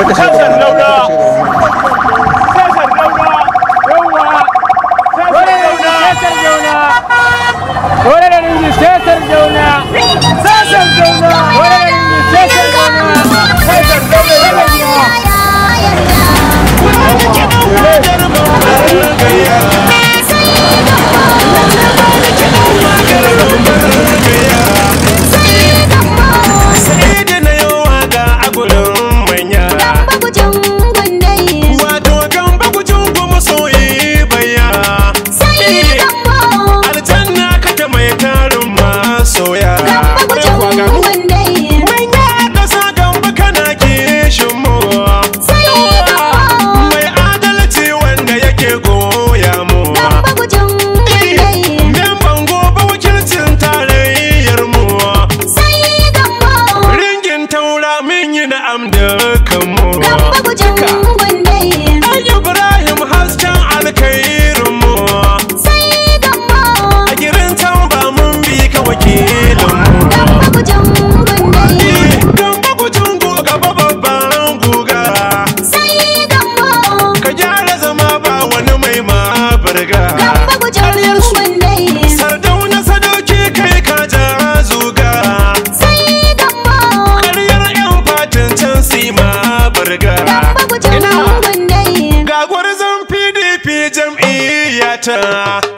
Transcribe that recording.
Sardauna. Sardauna sadauki kai ka ja zuga. Karyar yan fatin can sima burga. Ga gwarzon PDP jam'iyyata.